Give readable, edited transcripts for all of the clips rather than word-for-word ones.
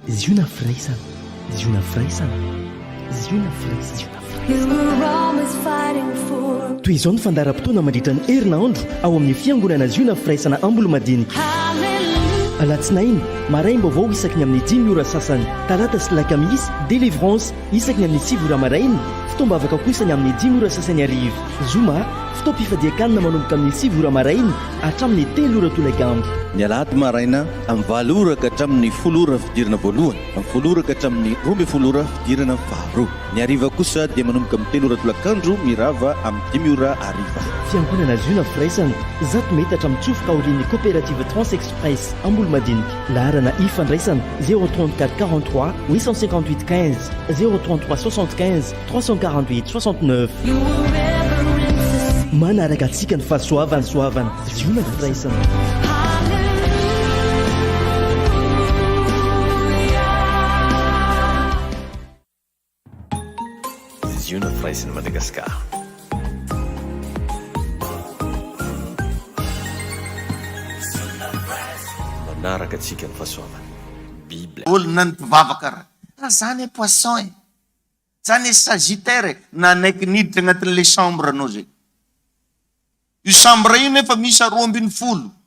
Ziona firaisana, ziona firaisana, ziona firaisana, ziona firaisana. Toy izao ny fandaharam-potoana mandritra ny herinandro ao amin'ny Fiangonana Ziona Firaisana Ambolomadinika. Alatsinainy, maraim-baovao isaky ny amin'ny dimy ora sasany. Talata sy Lakamisy, Délivrance, isaky ny amin'ny sivy ora maraina. Fotoam-bavaka kosa ny amin'ny dimy ora sasany hariva. Zoma, fotoam-pifadian-kanina manomboka amin'ny sivy ora maraina hatramin'ny telo ora tolakandro. Ny alahady maraina amin'ny valo ora ka hatramin'ny folo ora fidirana voalohany, amin'ny folo ora ka hatramin'ny 12 ora fidirana faharoa. Ny hariva kosa dia manomboka amin'ny telo ora tolakandro mirava amin'ny dimy ora hariva. Fiangonana Ziona Firaisana, zato metatra mitsofoka aorian'ny Coopérative Trans Express Ambolomadinika. Laharana ifandraisana, 034 43 858 15, 033 75 348 69. Manaraka antsika ny fahasoavana, soavana, ziona firaisana. Ziona Firaisana Madagascar. Manaraka antsika ny fahasoavana. Bible. Olona ny mpivavaka ra. Ra zany e poisson e. Zany e sagittaire e. Nanaiky niditra agnatin'le chambre anao zay. Io chambre io nefa miisa 12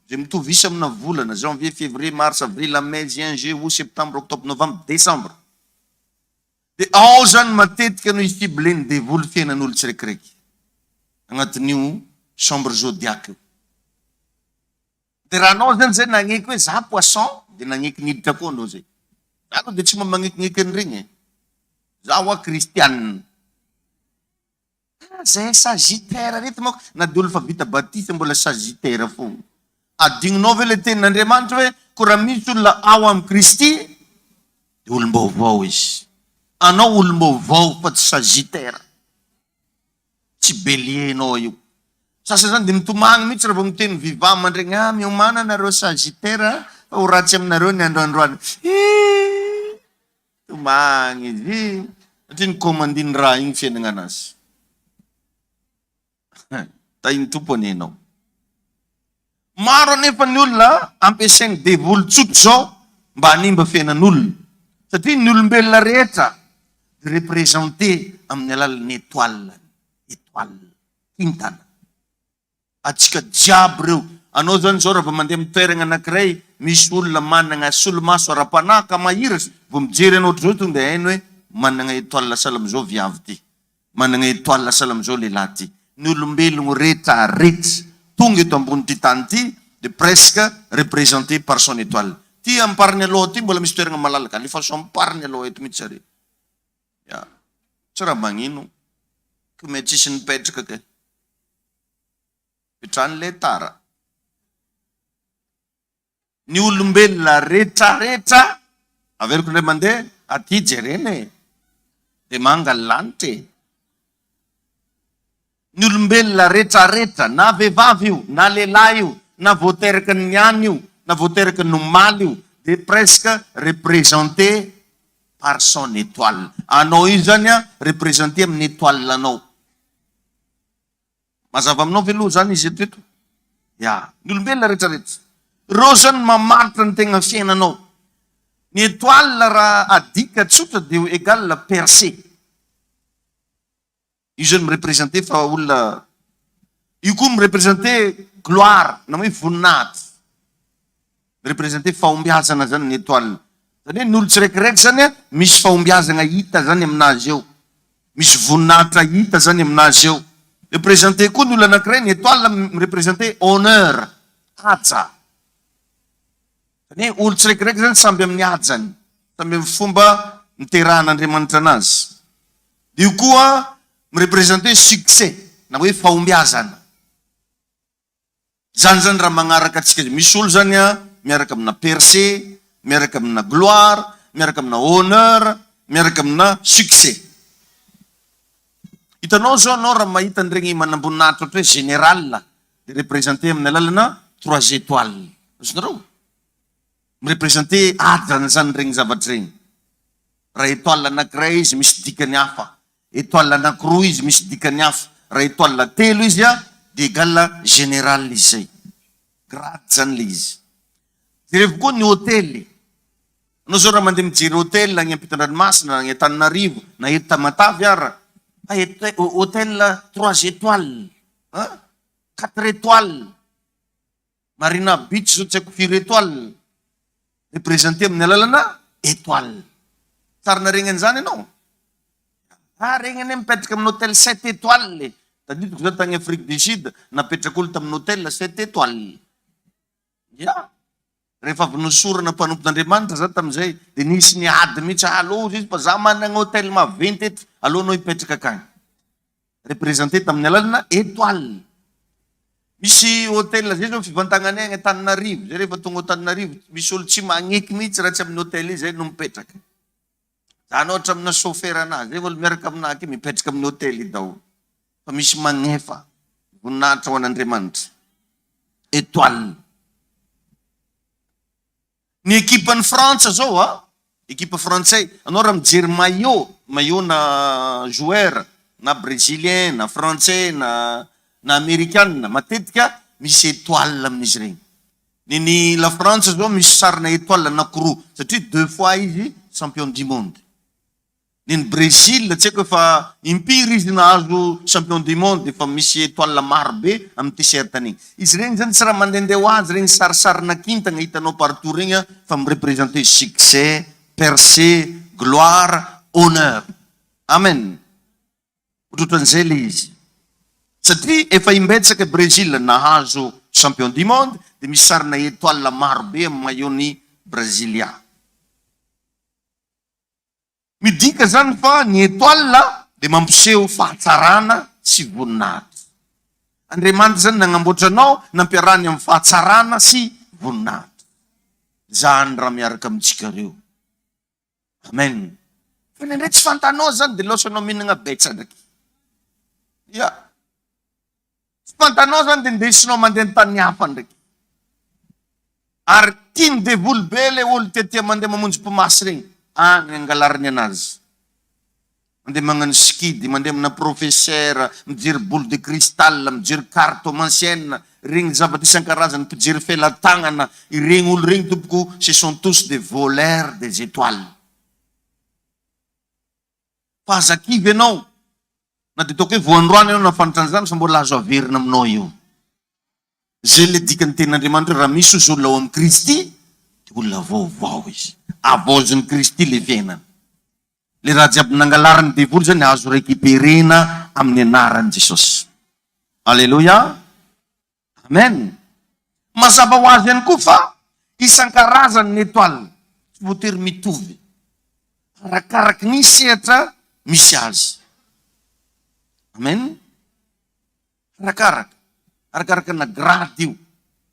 zay mitovy isa amina volana, janvier, février, mars, avril, mai, juin, juillet, août, septembre, octobre, novembre, décembre. De ao zany matetika no i-cibler-n'ny devoly fiainan'olo tsiraikiraiky agnatin'io chambre zodiac io. De raha anao zany zay nagneky hoe za poisson de nagneky niditra koa anao zay. Za aloha de tsy mba magnekignety an'iregny e. Za hoa kristianina. Ah zay sagittaire reto manko na de olo fa vita batisa mbola sagittaire fogna. Adignonao ve le tenin'Andriamanitra hoe ko raha misy olona ao amin'i Kristy de olom-baovao izy. Anao olom-baovao fa tsy sagittaire. Tsy bélier enao io. Sasany zany de mitomagny mihitsy raha vao miteny viva mandregny ah miomàna nareo sagittaire fa ho ratsy aminareo ny andro androany. Hii tomagny izy satria ni-commandiny raha igny fiainagnanazy. Tahin'ny Tompo anie enao. Maro anefa ny olona ampiasain'ny devoly tsotra izao mba hanimba fiainan'olona, satria ny olombelona rehetra dia representer amin'ny alalan'ny étoile-ny, étoile, kintana. Antsika jiaby ireo. Anao zany izao raha vao mandeha amin'ny toerana anankiray misy olona manana solomaso ara-panahy ka mahiratra, vao mijery anao ohatr'izao tonga dia hainy hoe manana étoile sahala amin'izao viavy ity. Managna étoile sahala amizao lehilahy ty. Ny olombelogno rehetra rehetra tonga eto ambonity tany ty de presque represente par son étoile. Ty ampariny aloha ty mbola misy toeragna malalaka, alefaso ampariny aloha eto mihitsy zare. Ya, tsy raha magnino, ko tsisy nipetraka kay. Petrany le tara. Ny olombelona retraretra, averiko indray mandeha, aty jerena e, dia manga ny lanitra e. Ny olombelona retraretra, na vehivavy io, na lehilahy io, na vao teraka niany io, na vao teraka ny omaly io, dia presque representé par son étoile. Anao io zany an, representé amin'ny étoile-nao. Mazava aminao ve aloha zany izy eto eto? Ya, ny olombelona rehetra rehetra. Ireo zany no mamaritra ny tegna fiainanao. Ny étoile raha adika tsotra dia ho égal percée. Io zany mi-representer fa olona, io koa mi-representer gloire na hoe voninahitra. Mi-representer fahombiazana zany ny étoile. Zany hoe ny olo tsiraikiraiky zany a, misy fahombiazagna hita zany aminazy eo. Misy voninahitra hita zany aminazy eo. Representer koa ny olo anakiray, ny étoile mi-representer honneur, haja. Zany hoe olo tsiraikiraiky zany samby amin'ny hajany, samby amin'ny fomba niterahan'Andriamanitra anazy. Io koa mi-representer succès na hoe fahombiazana. Zany zany raha magnaraka antsika misy olo zany a miaraka amina percée, miaraka amina gloire, miaraka amina honneur, miaraka amina succès. Hitanao zao anao raha mahita an'iregny manamboninahitra ohatra hoe général de representer amin'ny alalana trois étoiles. Azonareo? Mi-representer hajany zany regny zavatra regny. Raha étoile anakiray izy misy dikany hafa. Étoile anakiroa izy misy dikany hafa, raha étoile telo izy a dia égal général izy zay, grade zany le izy. Jerevo koa ny hotely. Anao zao raha mandeha mijery hotel agny ampitan-dranomasina na agny Antananarivo na eto Tamatave ara, hotel trois étoiles, an, quatre étoiles, Marina Beach zao tsy haiko firy étoiles, representer amin'ny alalana étoile. Tsary naregny an'izany ianao? Ah, regny anie mipetraka amin'ny hotel sept étoiles e. Tadidiko za tagny Afrique du Sud, napetrak'olo tamin'ny hotel sept étoiles. Ya. Rehefa avy nosorana mpanompon'Andriamanitra za tamin'izay, dia nisy niady mihitsy, alou hozy izy fa za managna hotel maventy eto, alou anao hipetraka akagny. Representer tamin'ny alalana étoile. Misy hotel zay zao fivantagnanay agny Antananarivo, zay rehefa tonga ao Antananarivo, misy olo tsy magneky mihitsy raha tsy amin'ny hotel io zay no mipetraka. Zany ohatra amina chauffeur anahy zay olo miaraka aminahy aty mipetraka amin'ny hotel io daholo fa misy magnefa voninahitra ho an'Andriamanitra. Étoile. Ny ekipan'i Frantsa zao a, ekipa frantsay, anao raha mijery maillot, maillot na joueur na brésilien na frantsay na na amerikana matetika misy étoile amin'izy regny. Ny ny la Frantsa zao misy sarina étoile anakiroa satria deux fois izy champion du monde. Ny ny Brésil tsy haiko efa impiry izy nahazo champion du monde efa misy étoile maro be amin'ny t-shirt an'igny. Izy regny zany tsy raha mandehandeha ho azy regny sarisarina kintana hitanao partout regny a fa mi-representer succès, percée, gloire, honneur. Amen. Ohatrohatran'izay ilay izy. Satria efa imbetsaka i Brésil nahazo champion du monde dia misy sarina étoile maro be amin'ny maillot-n'i Brasilia. Midika izany fa ny étoile dia mampiseho fahatsarana sy voninahitra. Andriamanitra izany nagnamboatra anao nampiarahany amin'ny fahatsarana sy voninahitra. Izany raha miaraka amintsika ireo. Amen. Fa indraindray tsy fantanao zany de laosanao mihinagna betsadraky. Ya. Tsy fantanao zany de ndesinao mandeha an-tany hafa ndraiky. Ary tian'ny devoly be le olo tiatia mandeha mamonjy mpimasy regny. Agny angalariny anazy. Mandeha magnano sikidy, mandeha amina professeur, mijery boule de cristal, mijery cartomancienne, regny zavatra isan-karazany, mpijery felatanana, iregny olo regny tompoko ce sont tous des voleurs des étoiles. Fa aza kivy ianao, na dia ataoko hoe vao androany ianao nahafantatra an'izany fa mbola azo averina aminao io. Zay le dikan'ny tenin'Andriamanitra hoe raha misy ozy olona ao amin'i Kristy dia olona vaovao izy. Havaozin'i Kristy le fiainana. Le raha jiaby nangalarin'ny devoly zany azo recuperena amin'ny anaran'i Jesosy. Aleloia. Amen. Mazava ho azy ihany koa fa isan-karazany ny étoile, tsy voatery mitovy. Arakaraky ny sehatra misy azy. Amen. Arakaraka. Arakaraka na grade io.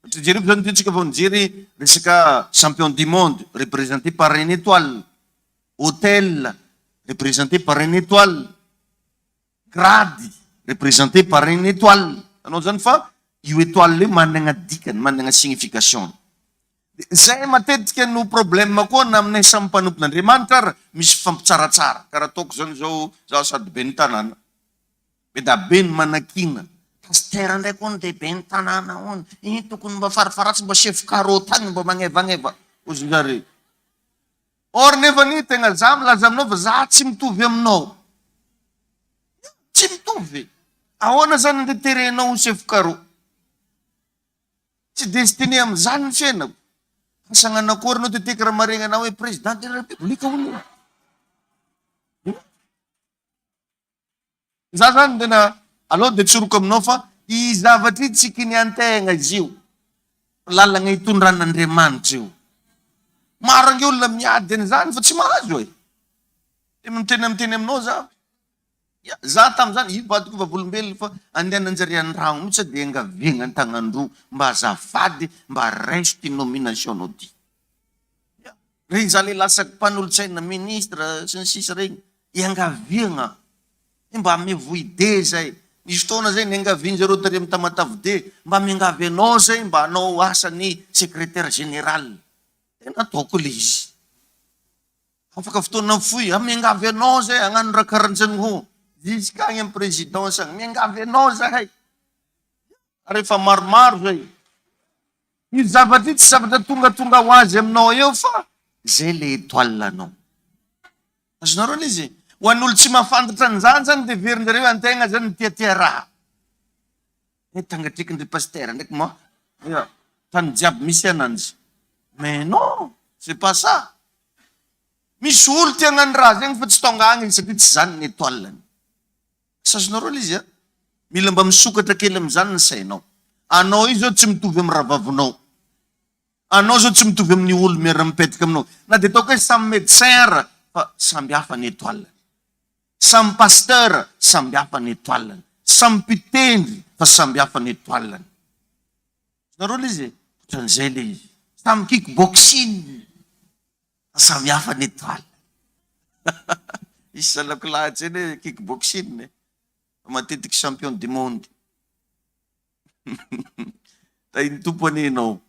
Satria jereo zany tsika vao nijery resaka champion du monde représenté par une étoile. Hôtel représenté par une étoile. Grade représenté par une étoile. Anao zany fa io étoile io managna dikany, managna signification. Zay matetika no problème koa na aminay samy mpanompon'Andriamanitra ary misy fifampitsaratsara. Karaha ataoko zany zao, zaho sady ben'ny tanàna. Be da be ny manakiana. Pasitera ndraiky hono de ben'ny tanàna hono, iny tokony mba farafaharatsiny mba chef carreau tagny mba magnevagneva hozy zare. Or nefany tegna za milaza aminao fa za tsy mitovy aminao. Tsy mitovy. Ahoana zany andeha terenao ho chef carreau? Tsy destiné amin'izany ny fiainako. Asa agnanakory anao teteky raha maregny anao hoe président de la république hono. Za zany tena aleo de tsoriko aminao fa i zavatra io tsy kiniantegna izy io, lalagna itondran'Andriamanitra io. Maro ange olona miady an'izany fa tsy mahazo e. De miteny miteny aminao za, ya za tam'zany io vadiko vavolombelona fa andehananjare an-dragno mihitsy de iangaviagna an-tagnandroa mba azafady mba raiso ty nomination-nao ty. Ya, regny za le lasa mpanolotsaina ministre sy ny sisa regny. Iangaviagna e mba amevo idée zay, nisy fotoana zay niangavianjareo tary am Tamatave de mba miangavy anao zay mba hanao asan'ny secretaire général, de nataoko le izy, afaka fotoana fohy a miangavy anao zay hagnano raha karanjany ho jusqu'agny am présidence agny, miangavy anao zahay, ary efa maromaro zay. Io zavatra io tsy zavatra tongatonga ho azy aminao eo fa. Zay le étoile anao. Azonareo le izy e? Ho an'olo tsy mahafantatra an'izany zany de heverinjareo hoe antegna zany mitiatia raha. Eh tangatrikin-dry pasitera ndraiky moa ya tany jiaby misy ananjy. Mais non, c'est pas ça. Misy olo tia hagnano raha zegny fa tsy tonga agny izy satria tsy zany ny étoile-ny. Asa azonareo le izy a? Mila mba misokatra kely am'zany ny sainao. Anao io zao tsy mitovy amy rahavavinao. Anao zao tsy mitovy amin'ny olo miara mipetraka aminao. Na dia ataoko hoe samy médecin ara fa samby hafa ny étoile-ny. Samy pasteur samby hafa ny étoile-ny. Samy mpitendry fa samby hafa ny étoile-ny. Azonareo le izy e? Ohatran'izay le izy. Samy kick boxing fa samy hafa ny étoile. Misy zanako lahy tsy hainy hoe kick boxing e. Fa matetiky champion du monde. Tahin'ny Tompo anie ianao.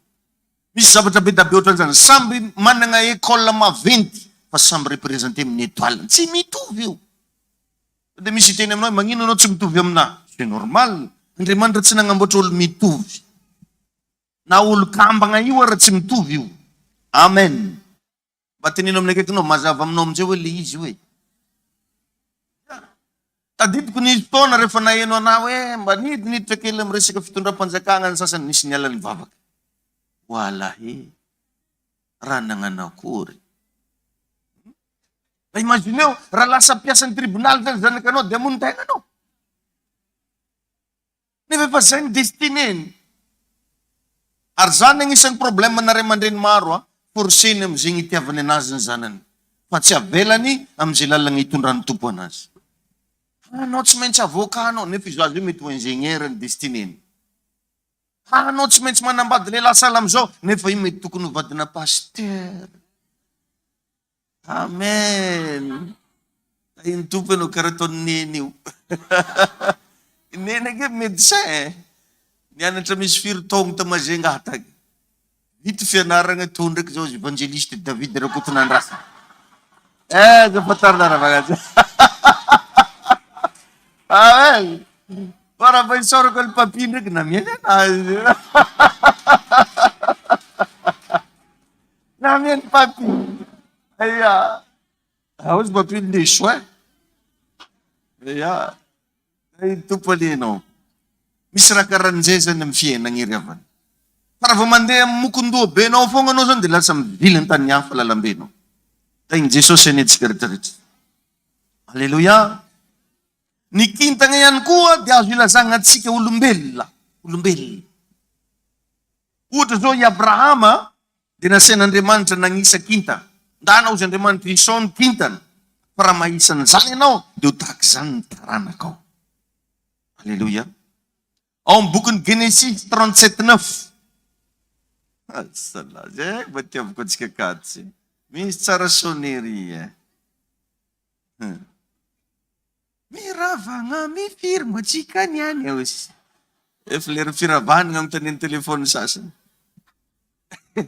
Misy zavatra be da be ohatran'izany. Samby managna école maventy fa samby représenter amin'ny étoile. Tsy mitovy io. Sao dia misy hiteny aminao hoe magnino anao tsy mitovy aminah? C'est normal. Andriamanitra tsy nagnamboatra olo mitovy. Na olo kambagna io ara tsy mitovy io. Amen. Mba teneno amin'ny akaikinao, mazava aminao amin'izay hoe le izy io e. Tadidiko nisy fotoana rehefa naheno anah hoe mba nidiniditra kely amin'ny resaka fitondram-panjakana ny sasany, nisy niala nivavaka. Walahi, raha nagnano akory. Mba imagineo, raha lasa mpiasan'ny tribonaly zany zanakanao dia hamono tegna anao. Nefa efa zay ny destinée-ny. Ary zany agnisan'ny problème na ray aman-dreny maro a, forcer-ny am'zegny itiavany anazy ny zanany, fa tsy avelany am'zay lalagna itondran'ny Tompo anazy. Anao tsy maintsy avocat anao, nefa io zaza io mety ho ingénieur ny destinée-ny. Anao tsy maintsy manambady lehilahy sahala am'zao, nefa io mety tokony ho vadina pasteur. Amen! Tahin'ny Tompo ianao karaha ataon'i Neny io. I Neny ange médecin e! Nianatra misy firy taogno ta Majunga tagny. Vita fianaragna tô ndraiky zao izy Evangeliste David Rakotonandrasana. Eh, aza fantarina Ravagaja. Amen! Fa raha mba isaorako an'i Papi ndraiky namiany anazy. Namian'i Papi. Aya. Hozy Papi ny soin. Aya. Ay Tompo anie ianao. Misy raha karahan'izay zany amin'ny fiainagna ery havana. Fa raha vao mandeha amin'ny mokon-doha be anao foagna anao zany dia lasa mivily an-tany hafa lalambenao. Tahin'i Jesosy anie antsika rehetrarehetra. Aleloia. Ny kintana ihany koa dia azo ilazagna antsika olombelona. Olombelona. Ohatra izao, i Abrahama dia nasain'Andriamanitra nagnisa kintana. Ndana hozy Andriamanitra isao ny kintana, fa raha mahisa an'izany ianao, dia ho tahaka izany ny taranakao. Aleloia. Ao amin'ny bokin'ny Genesisy 37 neuf. Asala, zay mba tiaviko antsika katsy. Misy tsara sonnerie. Eh. Miravagna mifirma tsika niany ozy. Efa lera firavahana anontanian'ny téléphone sasany.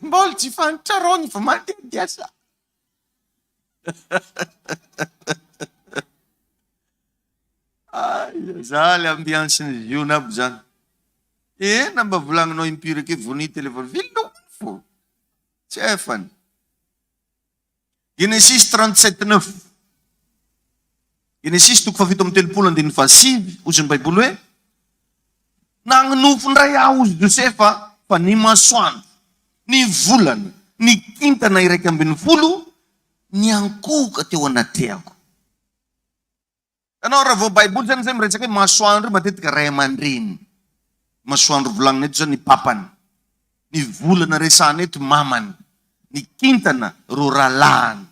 Mbola tsy fantatrarao ny fa mandeha dia sa. Aiza za le ambiance ny ziona aby zany. Eh na mba volagninao impiry ake vonia téléphone velominy fô. Tsy efany. Genesisy 37 neuf Genesisy toko fahafito amby 30 andininy fahasivy, hozy ny Baiboly hoe, Nagninofy indray aho, hozy Josefa, fa ny masoandro, ny volana, ny kintana 11 niankohoka teo anatrehako. Hitanao raha vao baiboly zany zay miresaka hoe masoandro io matetika ray aman-dreny. Masoandro volagnina eto zany ny papany. Ny volana resahana eto mamany. Ny kintana reo rahalahiny.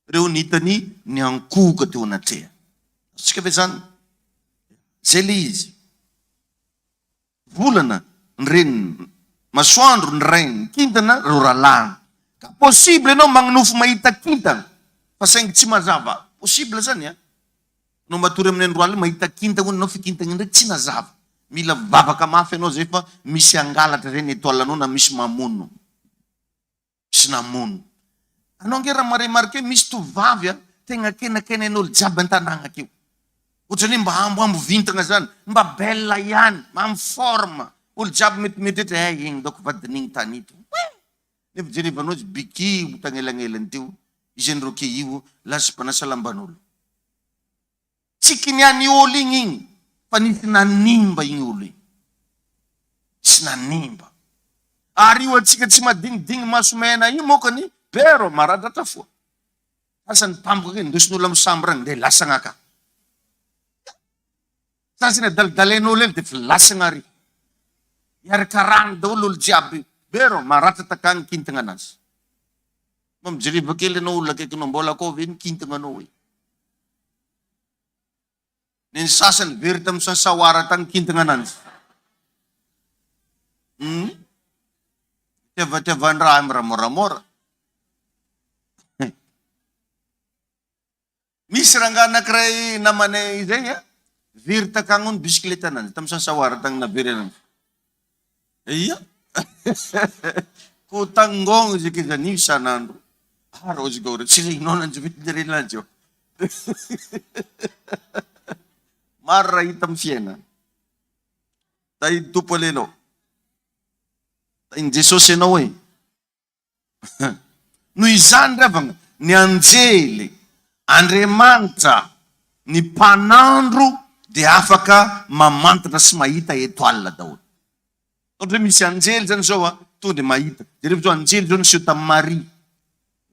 Reo ny hitany niankohoka teo anatrehany. Azontsika ve zany? Zay le izy. Volana ny reniny, masoandro ny rainy, kintana reo rahalahiny. Ka possible ianao magnonofy mahita kintana fa saingy tsy mazava. Possible zany an! Anao matory amin'ny andro alina mahita kintana hono ianao fa kintana iny ndraiky tsy nazava. Mila mivavaka mafy ianao zay fa misy hangalatra zay ny étoile anao na misy mamono. sy namono. Anao ange raha ma-remarquer misy tovovavy a, tegna kenakenain'olo jiaby an-tanàgna akeo. Ohatrany hoe mba amboambo vintagna zany, mba belle ihany, en forme, olo jiaby mety mieritreritra eh igny dôko vadin'igny tany ito. Oe! Nefa jerevanao izy bikiho tagnelagnelany teo, izy an'ireo io lasa mpanasa lamban'olo. Tsy kinian'i olo igny igny fa nisy nanimba igny olo igny. Nisy nanimba. Ary io antsika tsy madinidigny maso mena io mokany be rô maradratra foa. Sasany tampoka ake indosin'olo amy chambre agny de lasagna aka. Sasany adalidalain'olo eny de fa lasagna ary. Miaraka rano daholo olo jiaby. Be rô maratra takagny kintagna anazy. Mba mijereva kely anao olona akaikinao mbola akao ve ny kintagna anao e. Ny ny sasany very tamin'ny sansawara tany kintagna ananjy. Hum. Itiavatiavan-draha miramoramora. Misy rangahy anankiray namanay izay a, very takagny hono bisikileta ananjy, tamin'ny sansawara tagny nahavery ananjy. Ia. Ko tangôgno izy akia zany isan'andro. Ary hozy gao tsy regninao nanjy ve renanjy eo. Maro raha hita amin'ny fiainana. Tahin'ny Tompo alenao. Tahin'i Jesosy ianao e. Noho izany ry havagna, ny anjely, Andriamanitra, ny mpanandro dia afaka mamantatra sy mahita étoile daholo. Ohatra hoe misy anjely zany zao a, tonga dia mahita. Jereo zao anjely zao niseho tamin'i Maria.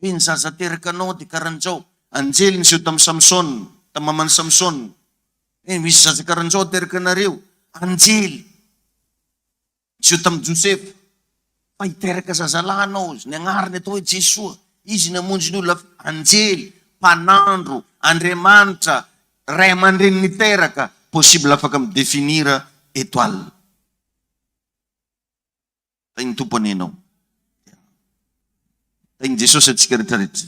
Hoe ny zaza teraka anao dia karan'izao. Anjely niseho tamin'i Samsona, tamin'ny maman'i Samsona. Hoe misy zaza karan'izao ateraka anareo. Anjely. Niseho tamin'i Josefa fa hiteraka zazalahy anao izy, ny agnarany atao hoe Jesoa, izy namonjy ny olona, anjely, mpanandro, Andriamanitra, ray aman-dreny niteraka, possible afaka mi-definir étoile. Tahin'ny Tompo anie ianao. Tahin'i Jesosy antsika rehetra rehetra.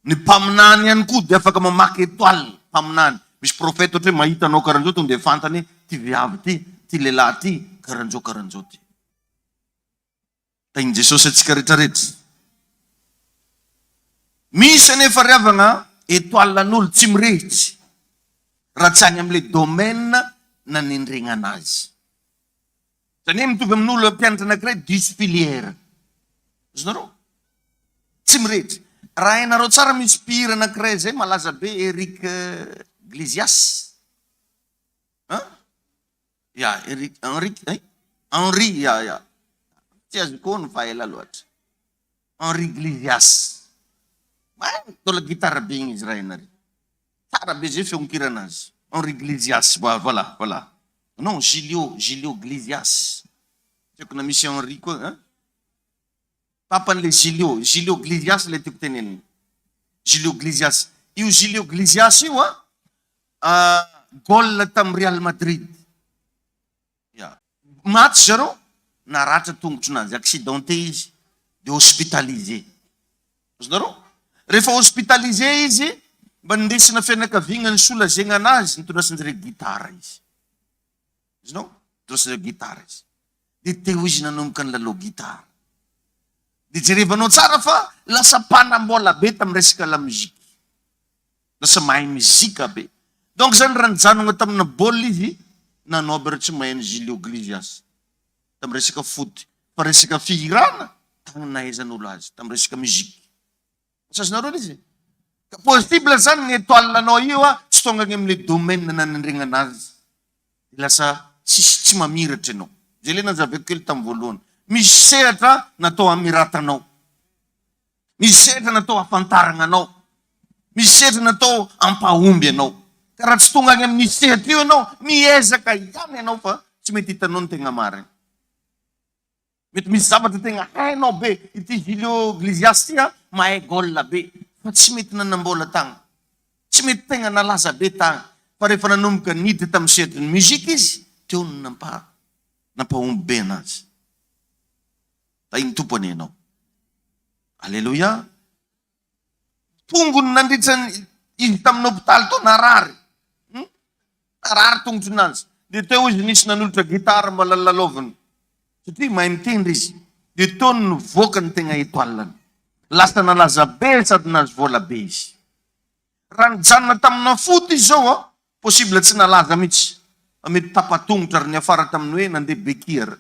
Ny mpaminany ihany koa dia afaka mamaky étoile, mpaminany. Misy prophète ohatra hoe mahita anao karan'izao tonga dia fantany hoe ty viavy ty, ty lehilahy ty, karan'izao karan'izao ty. Tahin'i Jesosy antsika rehetra rehetra. Misy anefa ry havagna étoile an'olo tsy mirehitsy raha tsy any amin'ilay domaine nanendregna anazy. Zany hoe mitovy amin'olo mpianatra anakiray diso filière. Azonareo? Tsy mirehitra. Raha hainareo tsara misy mpihira anakiray zay malaza be Eric Glesias. Hein? Ya, Eric, Henri, hein? Henri, ya, ya. Tsy azoko ono fa ela loatra. Henri Glesias. Mahay mitôla gitara be igny izy raha hainareo. Tsara be zay feonkiranazy. Henri Glesias voilà voilà non Julio Julio Glesias tsy haiko na misy Henri koa hein papan'le Julio Julio Glesias le tiako tenenina Julio Glesias io Julio Glesias io a goal tamin'ny Real Madrid Ya. Maty zareo, naratra tongotrinazy, accidenté izy, de hospitalisé. Azonareo? Rehefa hospitalisé izy, mba nindesina fianakaviagna nisolazegna anazy, nitondrasan-jareo gitara izy. Azonao? Nitondrasan-jareo gitara izy. De teo izy nanomboka nilalao gitara. De jerevanao tsara fa lasa mpanambola be tamin'ny resaka lamoziky. Lasa mahay mizika be. Donc zany raha nijanogna tamina baolina izy, nanao aby reo tsy mahay an'i Julio Iglesias tam resaka foot. Fa resaka fihirana, tagny nahaizan'olo azy tam resaka musique. Tsy azonareo le izy? Ka possible zany ny étoile anao io a, tsy tonga agny amle domaine nanendregnana azy. De lasa tsisy tsy mamiratra enao. Zay le nazavaiko kely tam voalohany. Misy sehatra natao hamiratanao. Misy sehatra natao hahafantaragna anao. Misy sehatra natao hampahomby anao. Ka raha tsy tonga any amin'io sehatra io ianao, miezaka ihany ianao fa tsy mety hitanao ny tegna marigny. Mety misy zavatra tegna hainao be, ity Julio Iglesias ity a, mahay goal be, fa tsy mety nanam-bola tagny. Tsy mety tegna nalaza be tagny. Fa rehefa nanomboka niditra tamin'ny sehatry ny musique izy, teo no nampa nampahomby be anazy. Tahin'ny Tompo anie ianao. Aleloia. Tongony nandritra ny izy tamin'ny hopitaly tao narary. Hmm? Narary tongotry nanjy. Dia teo izy nisy nanolotra gitara mba lalalaoviny. Satria mahay mitendry izy. Dia teo no nivoaka ny tegna étoile-ny. Lasa nalaza be sady nahazo vola be izy. Raha nijanona tamina foot izy zao an, possible tsy nalaza mihitsy. Fa mety tapa-tongotra ary niafara tamin'ny hoe nandeha béquille.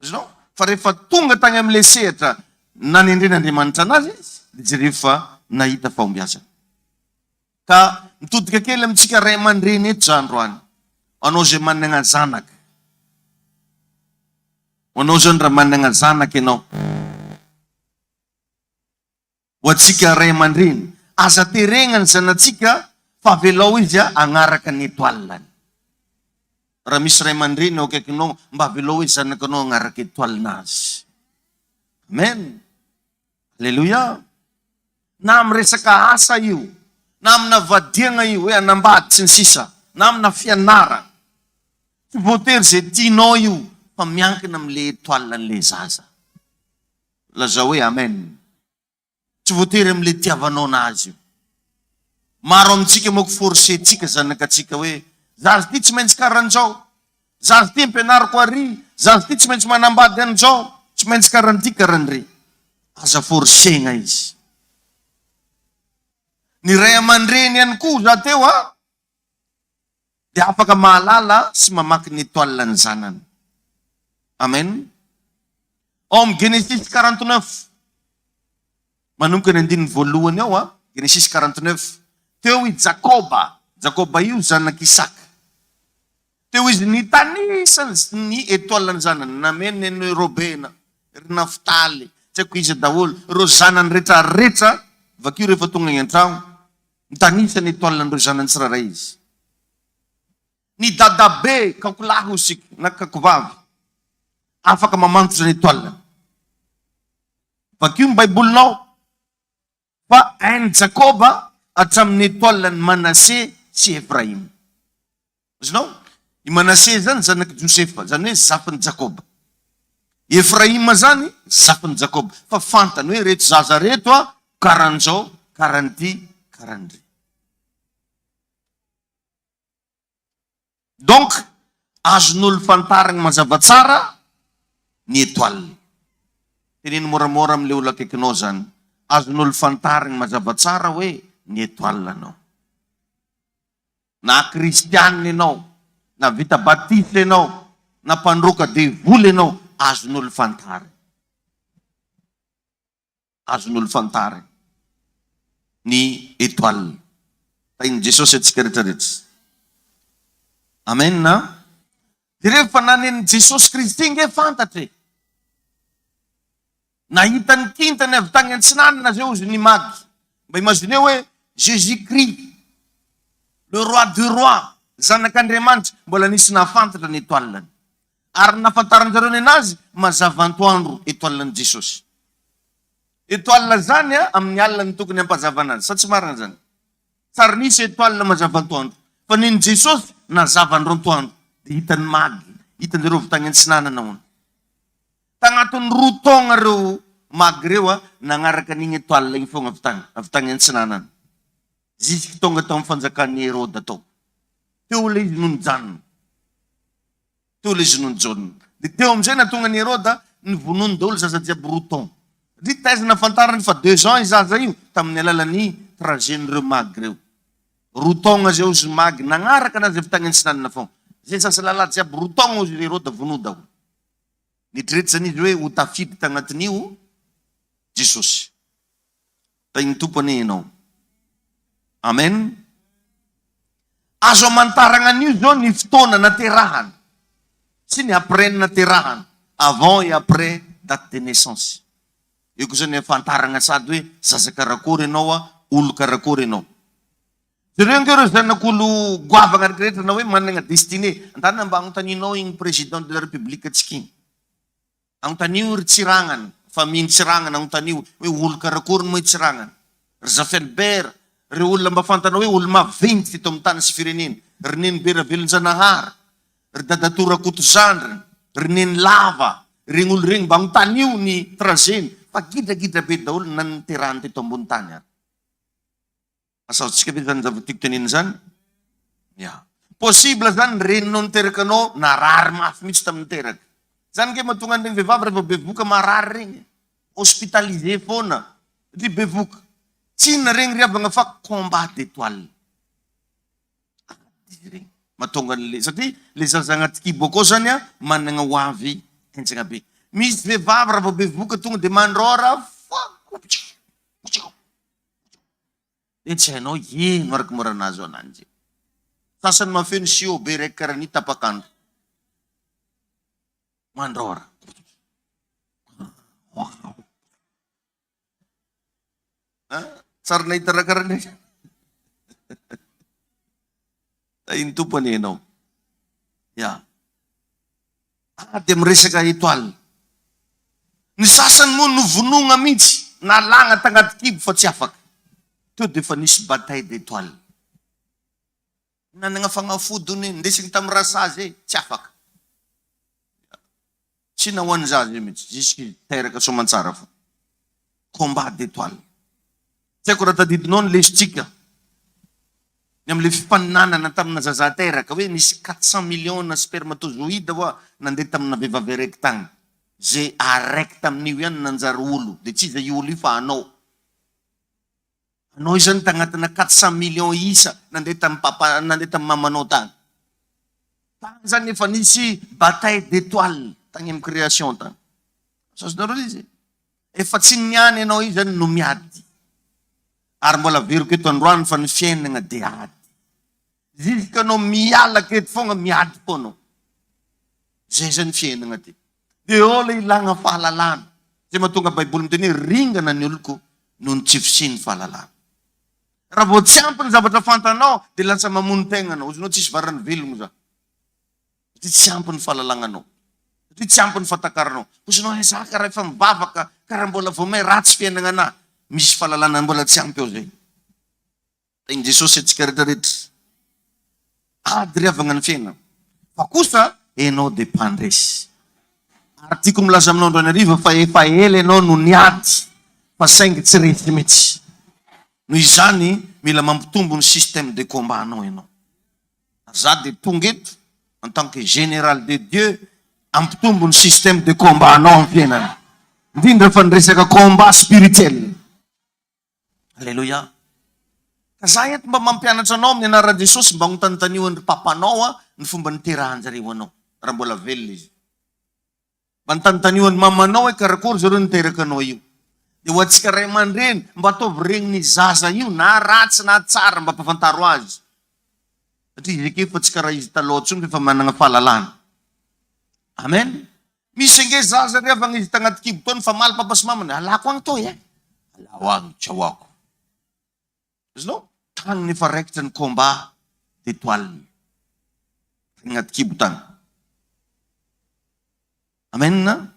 Azonao? Fa rehefa tonga tany amin'ilay sehatra nanendren'Andriamanitra anazy izy, dia jereo fa nahita fahombiazana. Ka mitodika kely amintsika ray aman-dreny eto za androany. Ho anao izay manana zanaka. Ho anao izany raha manana zanaka ianao. Ho antsika ray aman-dreny, aza terena ny zanatsika fa avelao izy hagnaraka ny étoile-ny. Raha misy ray aman-dreny eo akaikinao, mba avelao hoe zanakanao hagnaraka étoile-nazy. Amen. Aleloia. Na amin'ny resaka asa io, na amina vadiagna io, hoe hanambady sy ny sisa, na amina fianarana. Tsy voatery izay tianao io fa miankina amin'ilay étoile-n'ilay zaza. Lazao hoe amen. Tsy voatery amin'ilay itiavanao anazy io. Maro amintsika manko forcer-tsika zanakatsika hoe zaza ity tsy maintsy karan'izao, zaza ity ampianariko ary, zaza ity tsy maintsy manambady an'izao, tsy maintsy karan'ity karan'ireny. Aza forcer-na izy. Ny ray aman-dreny ihany koa za teo a, dia afaka mahalala sy mamaky ny étoile ny zanany. Amen. Ao amin'ny Genesis 49, manomboka ny andininy voalohany ao a, Genesis 49, teo i Jakoba, Jakoba io zanak'i Isaka. Teo izy nitanisa ny étoile ny zanany, nameno ny Robena, ry Naftaly, tsy haiko iza daholo, ireo zanany rehetra rehetra, vakio rehefa tonga any an-tragno, Mitanisa ny étoile-n'ireo zanany tsirairay izy. Ny dadabe kakolahy hoy isika na kakovavy afaka mamantotra ny étoile-ny. Vakio ny baibolinao fa hain'i Jakoba hatramin'ny étoile-n'i Manase sy Efraima. Azonao? I Manase izany zanak'i Josefa, izany hoe zafin'i Jakoba. I Efraima izany zafin'i Jakoba. Fa fantany hoe ireto zaza ireto a, karan'izao, karan'ity, karan'ireny. Donc, azon'olo fantarigny mazava tsara ny étoile. Teneno moramora amin'ilay olo akaikinao izany. Azon'olo fantarigny mazava tsara hoe ny étoile anao. Na kristianina ianao, na vita batisa ianao, na mpandroaka devoly ianao, azon'olo fantarina. Azon'olo fantarina ny étoile. Tahin'i Jesosy antsika rehetra rehetra. Amen. Jereo fa na nen'i Jesosy Kristy nge fantatra e. Nahita ny kintany avy tany antsinanana zay ozy ny magy. Mba imaginez hoe Jésus Christ, le roi du roi, zanak'Andriamanitra, mbola nisy nahafantatra ny étoile-ny. Ary ny nahafantaran-jareo nenazy, mazava antoandro étoile-n'i Jesosy. Étoile zany a, amin'ny alina no tokony hampazavana azy, sa tsy marina zany? Tsy ary nisy étoile mazava antoandro, fa nen'i Jesosy nazava andro antoandro, dia hitan'ny magy, hitan-jareo avy tany antsinanana hono. Tagnatin'ny roa taogna reo magy reo a, nagnaraka an'igny étoile igny fogna avy tagny, avy tagny antsinanana, jusque tonga tamy fanjakan'i Heroda tao. Teo le izy no nijanona. Teo le izy no nijanona. De teo amizay nahatonga an'i Heroda nivonono daholo zaza jiaby roa taogno. Ry taiza nahafantarany fa deux ans i zaza io? Tamin'ny alalan'ny trajet-n'ireo magy reo. Roa taogna zay ozy magy nagnaraka anazy avy tagny antsinanana fogna. Zay zaza lalahy jiaby roa taogna ozy ry Heroda vonoa daholo. Nieritreritra izany izy hoe ho tafiditra tagnatin'io Jesosy. Tahin'ny Tompo anie ianao. Amen. Azo amantaragna an'io izao ny fotoana naterahana sy ny après ny naterahana, avant et après date de naissance. Eo koa zany afantaragna sady hoe zaza karakory ianao, olo karakory ianao. Jereo ange ireo zanak'olo goavagna rehetra na hoe managna destinée. Andana mba agnontanianao igny président de la république tsika igny. Agnontaniho ry Tsiragnana, famille Tsiragnana agnontaniho hoe olo karakory moa i Tsiragnana. Ry Zafy Albert, reo olona mba fantanao hoe olo maventy teto amin'ny tany sy firenena. Ry Nenibe Ravelonjanahary, ry Dadatoa Rakotozandriny, ry Nenilava, regny olo regny mba agnontaniho ny trajet-ny fa gidragidra be daholo na ny niterahany teto ambony tany ary. Asa azontsika ve izany zava-tiako tenenina izany? Ya. Possible zany ny reninao niteraka anao narary mafy mihitsy tamin'ny niteraka. Zany nge mahatonga an'ireny vehivavy rehefa bevoka marary ireny. Hospitalisé foana satria bevoka. Tsy inona regny ry havagna fa combat d'étoile. Ady izy ireny mahatonga an'le satria le zaza agnaty kibo akao zany a managna ho avy henjagna be. Misy vehivavy raha vao bevohoka tonga dia mandrôra Dia tsy hainao ino araka mora nahazo ananjy. Sasany mahafeno siô be raiky karaha ny tapak'andro. Mandrôra. Tsary nahita raha karaha an'ireny. Tahin'ny Tompo anie ianao. Ya. Ah, dia miresaka étoile. Ny sasany moa novonoina mihitsy, nalagna tagnaty kibo fa tsy afaka. Teo dia efa nisy bataille d'étoile. Nanagna fagnafody hono e, ndesigny tamin'ny rasazy e, tsy afaka. Tsy nahoan'ny zaza io mihitsy, jusque teraka soamantsara fo. Combat d'étoile. Tsy haiko raha tadidinao ny lesontsika ny amin'ilay fifaninanana tamina zaza teraka hoe nisy 400 millions na spermatozoïde hoa nandeha tamina vehivavy araiky tagny. Ze araiky tamin'io ihany nanjary olo, de tsy iza io olo io fa anao. Anao io zany tagnatina 400 millions isa nandeha tamin'ny papa nandeha tamin'ny mamanao tagny. Tagny zany efa nisy bataille d'étoiles tagny amin'ny création tagny. Azonareo le izy? Efa tsy ny niany ianao io zany no miady. Ary mbola averiko eto androany fa ny fiainagna dia ady. Jusque anao miala aketo fogna miady fô anao. Zay zany fiainagna ty. De eo le ilagna fahalalana. Zay mahatonga baiboly miteny hoe ringana ny oloko noho ny tsy fisian'ny fahalalana. Raha vao tsy ampy ny zavatra fantanao de lasa mamono tegna anao. Ozinao tsisy varany velogno za. Satria tsy ampy ny fahalalagnanao. Satria tsy ampy ny fahatakaranao. Ozinao eh za karaha efa mivavaka karaha mbola vao may ratsy fiainagna anah. Misy fahalalana mbola tsy ampy ao zay. Tahin'i Jesosy antsika rehetra rehetra. Ady ry havagna ny fiainana. Fa kosa enao dia mpandresy. Ary tiako milaza aminao androany hariva fa efa ela enao no niady fa saingy tsy resy mihitsy. Noho izany mila mampitombo ny système de combat anao enao. Ary za dia tonga eto en tant que général de Dieu hampitombo ny système de combat anao amin'ny fiainana. Indrindra fa ny resaka combat spirituel. Aleloia. Ka za eto mba mampianatra anao amin'ny anaran'i Jesosy mba anontanontanio an-dry papanao an ny fomba niterahan-jareo anao raha mbola velona izy. Mba anontanontanio an'i mamanao hoe karakory zareo niteraka anao io. Dia ho antsika ray aman-dreny mba ataovy regnin'ny zaza io na ratsy na tsara mba ampafantaro azy. Satria izy ake efa tsy karaha izy taloha intsony fa efa manana fahalalana. Amen. Misy ange zaza ry havagna izy tagnaty kibo tao nifamaly papa sy mamany, alako agny tô eh, alao agny tsy ahoako. Azonao? Tagny efa raikitra ny combat d'étoile. Tagny agnaty kibo tagny. Amen.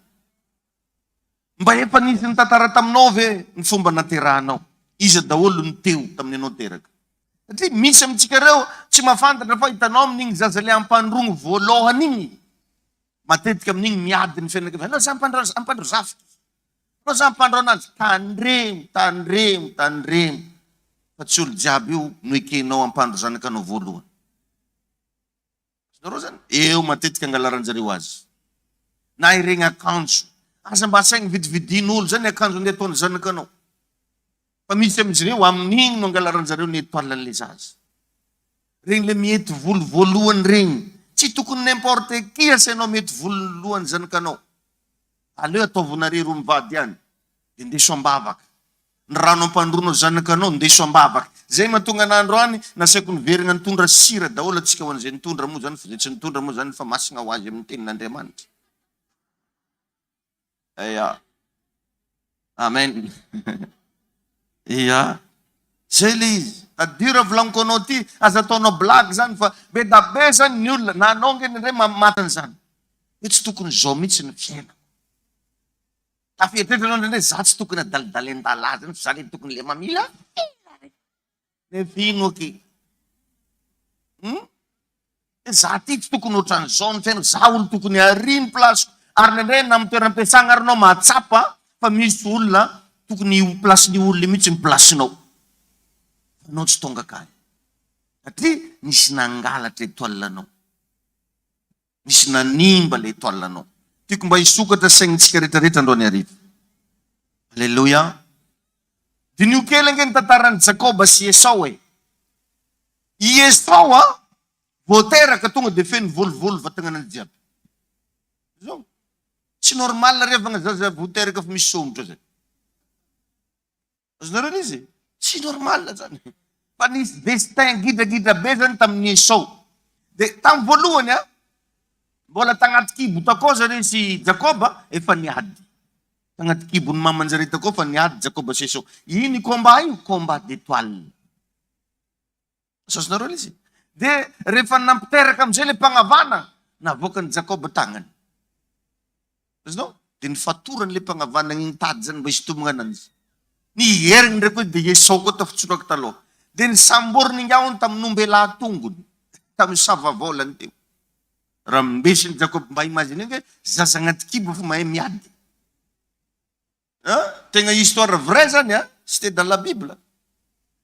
Mba efa nisy nitantara taminao ve ny fomba naterahanao? Iza daholo no teo tamin'ny ianao teraka? Satria misy amintsika ireo tsy mahafantatra fa hitanao amin'igny zaza le ampandrogno voalohany igny. Matetika amin'igny miady ny fianakaviana, aleo za ampandro ampandro zafiko, aleo za ampandro ananjy, tandremo, tandremo, tandremo fa tsy olo jiaby io no ekenao ampandro zanakanao voalohany. Azonareo zany? Eo matetika angalaran-jareo azy. Na iregny akanjo, aza mba asaigny vidividin'olo zany akanjo andeha ataon'ny zanakanao. Fa misy amin'izy ireo amin'igny no angalaran-jareo ny étoile an'le zaza. Regny le mihety volo voalohany regny, tsy tokony n'importe qui asainao mihety volo lohan'ny zanakanao. Aleo ataovinareo roa mivady ihany, de ndeso am-bavaka. Ny rano ampandroanao zanakanao, ndeso am-bavaka. Zay mahatonga anah androany, nasaiko niverina nitondra sira daholo antsika ho an'izay nitondra moa zany, fa zay tsy nitondra moa zany efa masina ho azy amin'ny tenin'Andriamanitra. Ia. Amen. Ia. Zay le izy. Tadidio raha volagniko anao ty, aza ataonao blague zany fa be da be zany ny olona, na anao nge indraindray maty an'izany. Hoe tsy tokony zao mihitsy ny fiainako. Tafieritreritry anao indraindray, za tsy tokony adalidalen-dalahy zany fa za le tokony le mamila. Nefa ino aky? Hum? Za ty tsy tokony ohatran'izao ny fiainako, za olo tokony ary ny place-ko. Ary indraindray na amin'ny toeram-piasana ary anao mahatsapa fa misy olona tokony io place-n'io olona io mihitsy ny place-nao. Fa anao tsy tonga akany. Satria nisy nangalatra étoile-nao. Nisy nanimba le étoile anao. Tiako mba hisokatra saignintsika rehetra rehetra androany hariva. Alléluia. Diniho kely ange ny tantaran'i Jakoba sy Esao e. I Esao a, vao teraka tonga dia feno volovolo vatagnanany jiaby. Zao. Tsy normal ry havagna zaza vao teraka fa misy somotra zay. Azonareo le izy? Tsy normal zany. Fa nisy destin gidragidra be zany tamin'i Esao. De tamin'ny voalohany a, mbola tagnaty kibo takao zare sy Jakoba efa niady. Tagnaty kibon'ny maman-jare takao fa niady Jakoba sy Esao. Iny combat io, combat d'étoile. Azonareo le izy? De rehefa nampiteraka amizay le mpagnavana, navoakan'i Jakoba tagnany. Azonao? Dia nifatorany ilay mpagnavana igny tady zany mba hisintomagna ananjy. Niherigny ndraiky koa izy dia Esao koa tafitsoraka taloha. Dia nisamboriny ingahy hono tamin'ny ombelahy tongony, tamin'ny savavaolany teo. Raha mindesin'i Jakoba, mba imaginez nge zaza agnaty kibo efa mahay miady. An! Tegna histoire vraie zany an, cité dans la bible.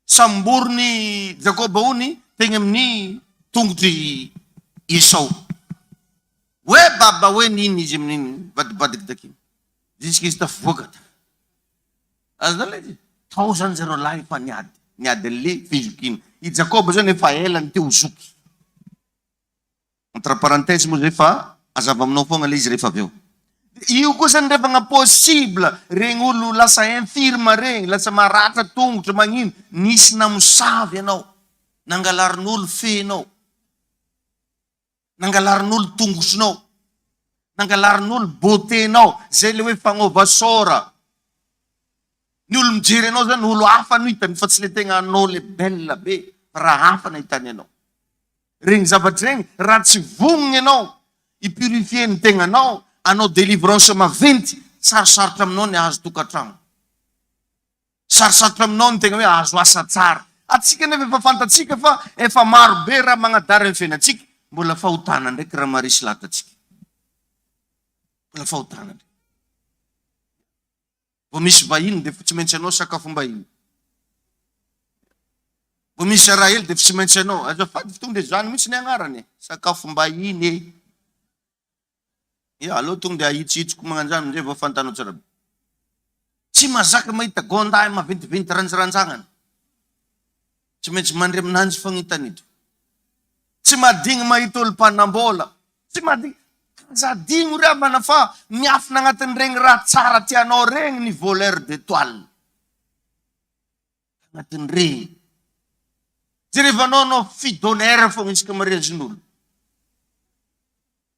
Samborin'i Jakoba hony tegny amin'ny tongotr'i Esao. Hoe baba hoe nino izy amin'igny nivadibadiky takiny. Jusque izy tafivoaka ta. Azonao le izy? Tao zany zareo lahy efa niady, niady an'le fizokiana. I Jakoba zany efa ela nite ho zoky. Entre parenthèse moa zay fa azava aminao foagna le izy rehefa avy eo. Io koa zany revagna possible regny olo lasa infirme regny, lasa maratra tongotra magnino, nisy namosavy anao, nangalarin'olo fenao, nangalarin'olo tongotrinao, nangalarin'olo beauté-nao, zay le hoe fagnova sora. Ny olo mijery anao zany olo hafa no hitany fa tsy le tegna anao le belle be fa raha hafa nahitany anao. Regny zavatra regny raha tsy vognogno ianao hi purifier ny tegnanao hanao délivrance maventy sarosarotra aminao ny hahazo tokantragno. Sarosarotra aminao ny tegna hoe hahazo asa tsara. Atsika nefa efa fantatsika fa efa maro be raha magnadara ny fiainantsika, mbola fahotana ndraiky raha maharesy lahatra antsika. Mbola fahotana ndraiky. Vao misy vahiny dia tsy maintsy anao sakafom-bahiny. Vao misy Rahely dia tsy maintsy anao. Azafady fa tonga dia izany mihitsy ny agnarany e. Sakafom-bahiny e. Ya, aleo tonga dia ahitsihitsiko magnanjany amin'izay vao fantanao tsara be. Tsy mahazaka mahita gondahy maventiventy ranjiranjagnana. Tsy maintsy mandry aminanjy fogna hitan'ito. Tsy madigny mahita olo mpanambola. Tsy madigny. Aza adigno ry havana fa miafina agnatin'iregny raha tsara tianao regny ny voleur d'étoile. Agnatin'iregny. Jerevanao anao fille d'honneur fogna isaka mariazin'olo.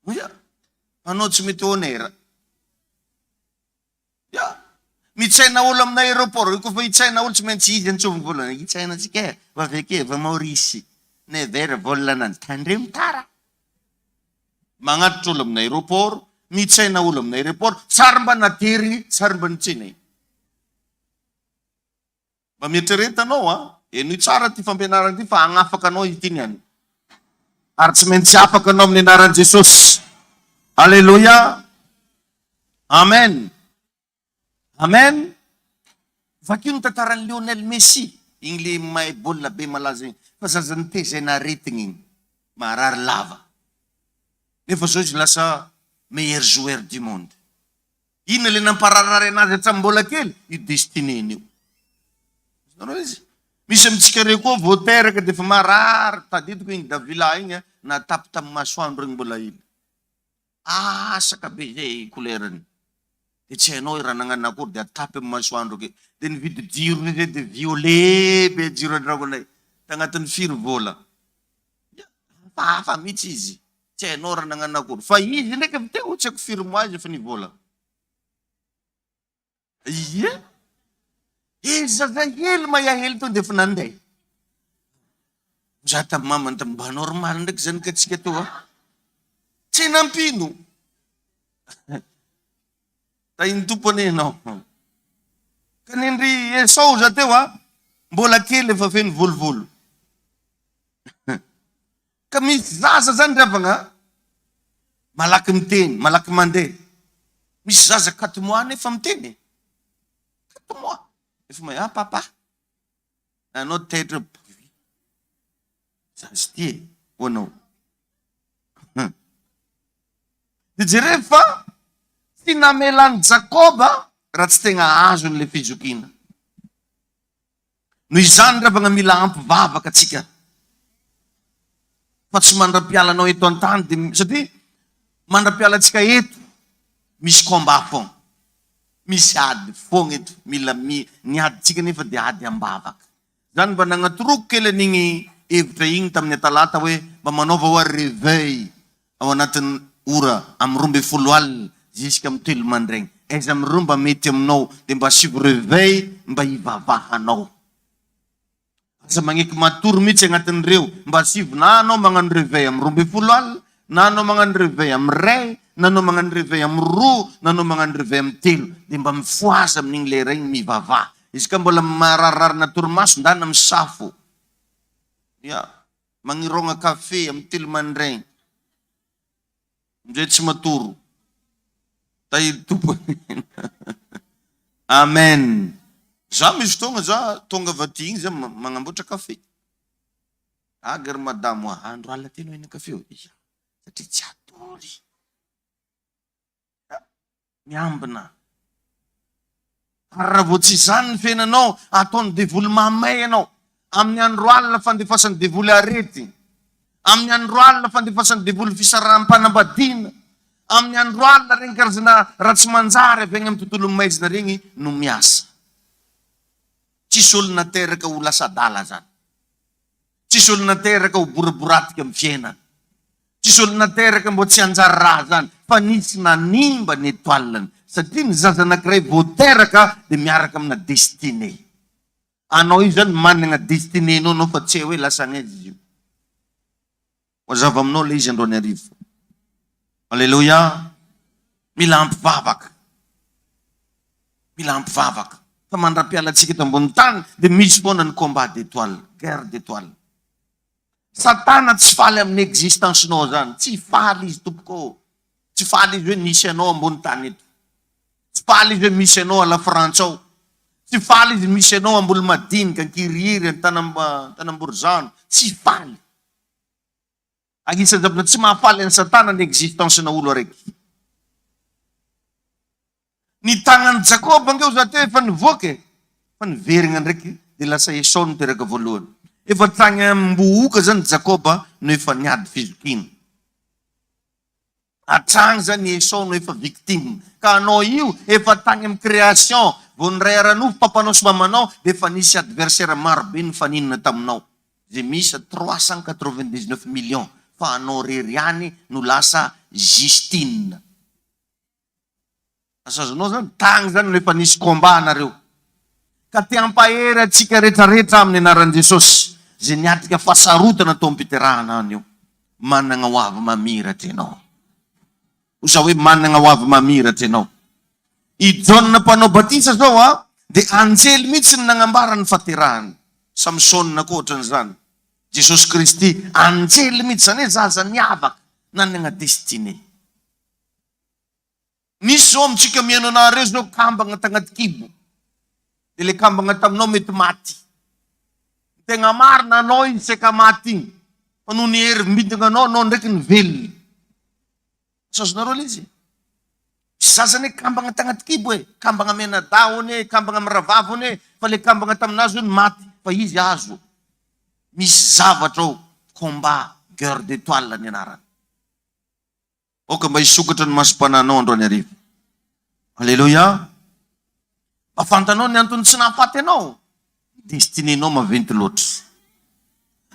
Oia. Anao tsy mety honneur. Ya! Mitsaina olo amina aéroport io kofa hitsaina olo tsy maintsy izy antsoviny voalohany hitsaina antsika e va avy ake va Maurice never vol ananjy tandremo tara magnatitra olo amina aéroport mitsaina olo amina aéroport tsary mba naterigny tsary mba nitsenaigny Mba mieritrereta anao a! Henoy tsara ity fampianarana ity fa hagnafaka anao ity ny anio. Ary tsy maintsy afaka anao amin'ny anaran'i Jesosy. Aleloia! Amen! Amen! Vakio ny tantaran'i Lionel Messi, igny le mahay baolina be malaza igny, fa zaza nitezaina aretigny igny, marary lava. Nefa zao izy lasa meilleur joueur du monde. Inona le nampararirary anazy hatramin'ny mbola kely? Io destinée-ny io. Azonareo izy? Misy amintsika reo koa vao teraka dia efa marary, tadidiko igny Davila igny natapy tamin'ny masoandro igny mbola hely. Asaka be zay couleur-ny. Dia tsy hainao hoe raha nagnano akory dia atapy amin'ny masoandro ake. Dia nividy jiro zay dia violet be jiro an-tragnonay. Tagnatin'ny firy vola. Hafahafa mihitsy izy. Tsy hainao raha nagnano akory. Fa izy ndraiky avy teo tsy haiko firy mois izy efa nivola. Ie. Izy zaza hely mahia hely tonga dia efa nandeha. Za tamin'ny mamany tamin'ny mba normal ndraiky zany ka tsika teo a. Tsy nampino. Tahin'ny Tompo anie ianao. Ka nendry Esao za teo a, mbola kely efa feno volovolo. Ka misy zaza zany ry havagna malaky miteny, malaky mandeha. Misy zaza quatre mois nefa miteny e. Quatre mois efa mahay ah papa. Anao taitra zaza ty e ho anao. Dia jereo fa tsy namelan'i Jakoba raha tsy tegna azony le fizokiana. Noho izany ry havagna mila ampy vavaka tsika fa tsy mandra-pialanao eto an-tany dia satria mandra-pialantsika eto. Misy combat foagna. Misy ady foagna eto. Mila mi, ny adintsika nefa dia ady am-bavaka. Zany mba nagnatoroko kely an'igny hevitra igny tamin'ny atalata hoe mba manaova hoa reveil ao anatin'ny ora amin'ny 12 alina jusqu'à amin'ny telo mandraigny. Aiza amin'ireo mba mety aminao dia mba asivo reveil mba hivavahanao. Aza magneky matory mihitsy agnatin'ireo, mba asivo na anao magnano reveil amin'ny 12 alina, na anao magnano reveil amin'ny ray, na anao magnano reveil amin'ny roa, na anao magnano reveil amin'ny telo, dia mba mifohaza amin'igny lera igny mivavaha. Izy ka mbola mararimarina torimaso ndana misafo. Ya, magnirôgna kafe amin'ny telo mandraigny. Ndre tsy matoro. Tahiry Tompo Amen. Za misy fotoagna za tonga avy aty igny za magnamboatra kafe. Gaga ry madamo a, andro alina ty anao hihinana kafe ô? Ia, satria tsy hatory. Miambina. Ary raha vao tsy izany ny fiainanao, ataon'ny devoly mahamay ianao. Amin'ny andro alina fandefasan'ny devoly aretina. Amin'ny andro alina fandefasan'ny devoly fisaraham-panambadiana. Amin'ny andro alina ireny karazana raha tsy manjary avy any amin'ny tontolon'ny maizina ireny no miasa. Tsisy olona teraka ho lasa adala izany. Tsisy olona teraka ho boriboratika amin'ny fiainana. Tsisy olona teraka mbo tsy hanjary raha zany fa nisy nanimba ny etoile-ny satria ny zaza anakiray vao teraka dia miaraka amina destinée. Anao io zany managna destinée-nao anao fa tsy hay hoe lasa any aiza izy io. Mazava aminao ilay izy androany hariva. Aleloia. Mila ampy vavaka. Mila ampy vavaka. Fa mandra-piala antsika eto ambony tany dia misy foana ny combat d'étoile, guerre d'étoile. Satana tsy faly amin'ny existence-nao zany. Tsy faly izy tompoko ô. Tsy faly izy hoe nisy anao ambony tany eto. Tsy faly izy hoe misy anao à la Frantsa ao. Tsy faly izy misy anao Ambolomadinika, Ankirihiry, Antanamborizano. Tsy faly. Anisan'ny zavatra tsy mahafaly an'i Satana ny existence-na olo araiky. Ny tagnan'i Jakoba ange hoza teo efa nivoaka e! Fa niverigna ndraiky dia lasa Esao no teraka voalohany. Efa tagny am-bohoka zany Jakoba no efa niady fizokiana. Hatragny zany i Esao no efa victime. Ka anao io efa tagny am création, vao niray ara-nofo papanao sy mamanao dia efa nisy adversaire maro be nifaninana taminao. Izay miisa 399 millions fa anao rery ihany no lasa Justine. Asa azonao zany? Tagny zany no efa nisy combat anareo. Ka te hampahery antsika retraretra amin'ny anaran'i Jesosy izay niatrika fahasarotana tao am-piterahana any io. Managna ho avy mamiratra ianao. Hoy za hoe managna ho avy mamiratra ianao. I Jaona mpanao batisa zao a, dia anjely mihitsy no nagnambara ny fahaterahany. Samsona koa ohatran'izany. Jesosy Kristy anjely mihitsy, zany hoe zaza niavaka, nanagna destinée. Misy zao amintsika mihaino anareo zao kambagna tagnaty kibo de le kambagna taminao mety maty. Ny tegna marina anao iny saika maty igny fa noho ny hery midina anao anao ndraiky nivelona. Tsy azonareo le izy? Misy zaza anie kambagna tagnaty kibo e, kambagna mianadahy hono e, kambagna mirahavavy hono e, fa le kambagna taminazy hono maty fa izy azo. Misy zavatra ao, combat, guerre d'étoile ny anarany. Aoka mba hisokatra ny masom-panahinao androany hariva. Aleloia! Mba fantanao ny antony tsy nahafaty anao? Ny destinée-nao maventy loatra.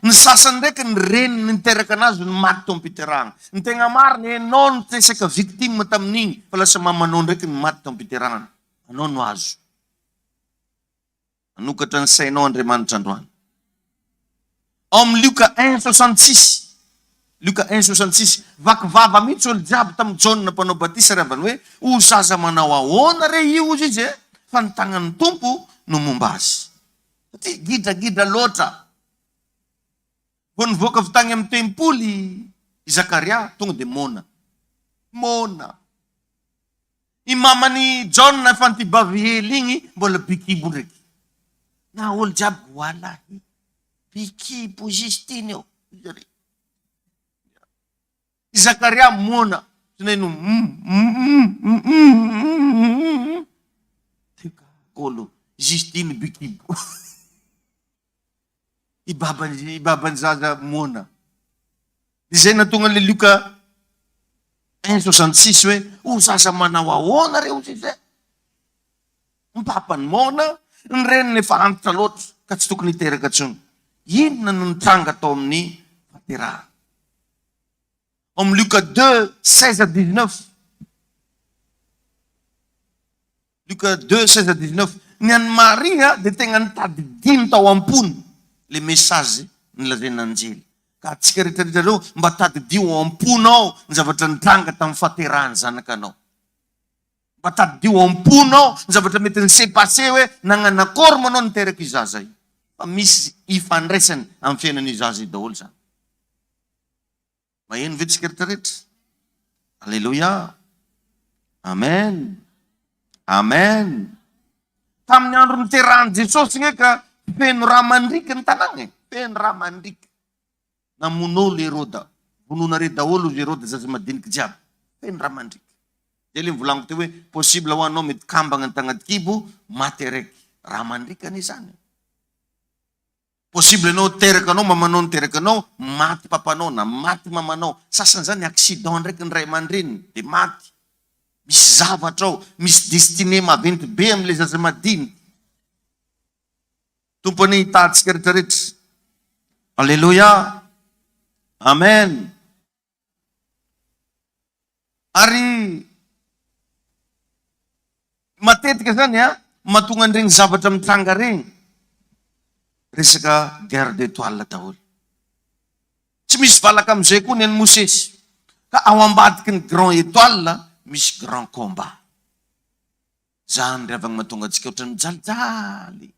Ny sasany ndraiky ny reniny niteraka anazy no maty tao am-piterahana. Ny tegna marina, enao no tesaka victime tamin'igny fa lasa mamanao ndraiky no maty tao am-piterahana. Anao no azo. Hanokatra ny sainao Andriamanitra androany. Ao amin'ny Lioka un 66, Lioka un 66, vaky vava mihitsy olo jiaby tamin'i Jaona mpanao batisa ry havana hoe, ho zaza manao ahoana re io hozy izy e, fa ny tagnan'ny Tompo no momba azy. Satria gidragidra loatra. Vao nivoaka avy tagny amin'ny tempoly i Zakaria, tonga dia moana. Moana. I maman'i Jaona efa nitibavy hely igny mbola be kibo ndraiky. Na olo jiaby walahi be kibo Justine ô. I Zakaria moana tsy naheno Kolo Justine be kibo. I baban'i i baban'ny zaza moana. Izay nahatonga an'ilay Lioka. 1,66 hoe ho zaza manao ahoana re hozy izy e? Ny papany moana, ny reniny efa antitra loatra ka tsy tokony hiteraka intsony. Inona no nitranga tao amin'ny fahaterahana? Ao amin'ny Lioka 2, 16 à 19. Lioka 2, 16 à 19. Ny an'i Maria dia tegna nitadidiny tao am-pony le message nolazain'anjely. Ka antsika rehetra rehetra ireo mba tadidio ao am-ponao ny zavatra nitranga tamin'ny fahaterahan'ny zanakanao. Mba tadidio ao am-ponao ny zavatra mety ni-se passer hoe nagnanakôry moa anao niteraka io zaza io. Fa misy ifandraisany amin'ny fiainan'io zaza io daholo izany. Maheno ve tsika rehetra rehetra? Aleloia! Amen! Amen! Tamin'ny andro niterahan'i Jesosy nge ka feno rà mandriaka ny tanàna e! Feno rà mandriaka. Namono olo Heroda. Vonoinareo daholo ry Heroda zaza madiniky jiaby. Feno rà mandriaka. Zay le nivolaniko teo hoe possible ho anao mety kambagna ny tagnaty kibo, maty araiky. Rà mandriaka anie zany e. Possible enao teraka anao mamanao niteraka anao maty papanao na maty mamanao sasany zany accident ndraiky ny ray aman-dreniny de maty misy zavatra ao misy destinée maventy be amle zaza madinika Tompo anie hitaha antsika rehetra rehetra Alléluia Amen Ary matetika zany an, mahatonga an'ireny zavatra mitranga ireny, resaka guerre d'étoile daholo. Tsy misy valaka amin'izay koa ny an'i Mosesy. Ka ao ambadiky ny grand étoile misy grand combat. Zany ry havagna mahatonga antsika ohatran'ny mijalijaly.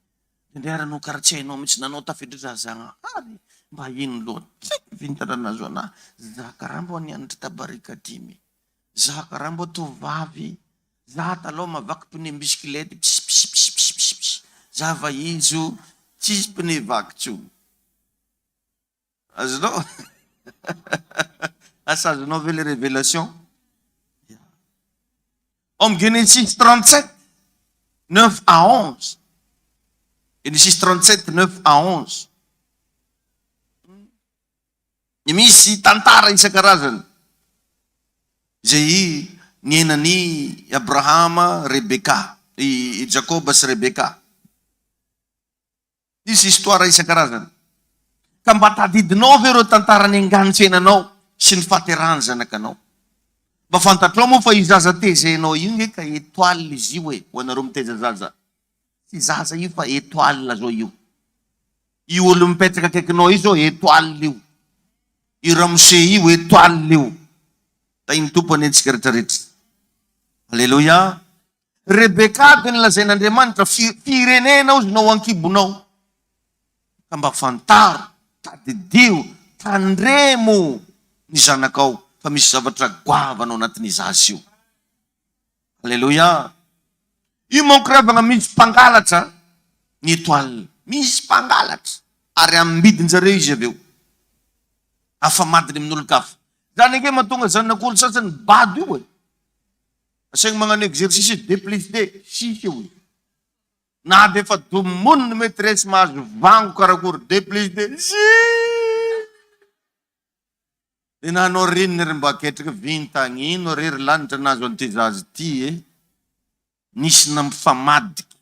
Indraindray ary anao karaha tsy hainao mihitsy nanao tafiditra za Zagnahary mba ino loatra tsy vintana nahazo anah za karaha mbô nianatra ta barikadimy za karaha mbô tovovavy za taloha mavaky pneu bisikilety pss pss pss pss za va izo tsisy pneu vaky tsony. Azonao? Asa azonao ve le révélation? Ao amin'ny Genesis 37, 9 à 11. Genesis 37, 9 à 11. Misy tantara isan-karazany izay niainan'i Abrahama, Rebeka, i Jakoba sy Rebeka. Nisy histoire isan-karazany. Ka mba tadidinao ve ireo tantara niangan'ny fiainanao sy ny fahaterahan'ny zanakanao? Mba fantatrao moa fa io zaza tezainao io nge ka étoile izy io e, ho anareo mitaiza zaza. Tsy zaza io fa étoile zao io. Io olo mipetraka akaikinao io zao étoile io. Io ramose io étoile io. Tahin'ny Tompo anie antsika rehetra rehetra. Alléluia. Rebeka dia nolazain'Andriamanitra, Firenena ozy no ao an-kibonao. Ka mba fantaro, tadidio, tandremo ny zanakao fa misy zavatra goavana ao anatin'io zaza io. Aleloia! Io manko ry havagna misy mpangalatra ny étoile. Misy mpangalatra. Ary ambidin-jareo izy avy eo. Afamadiny amin'olon-kafa. Zany ange mahatonga zanak'olo sasany bado io e. Asaigny magnano exercice izy, deux plus deux, six eo izy. Na dia efa domony ny maitresse mahazo vango karakory, deux plus deux, six. Dia nanao reniny ry mba ketrika, vintagnino re ry lanitra nahazo an'ity zaza ity e. Nisy nampifamadika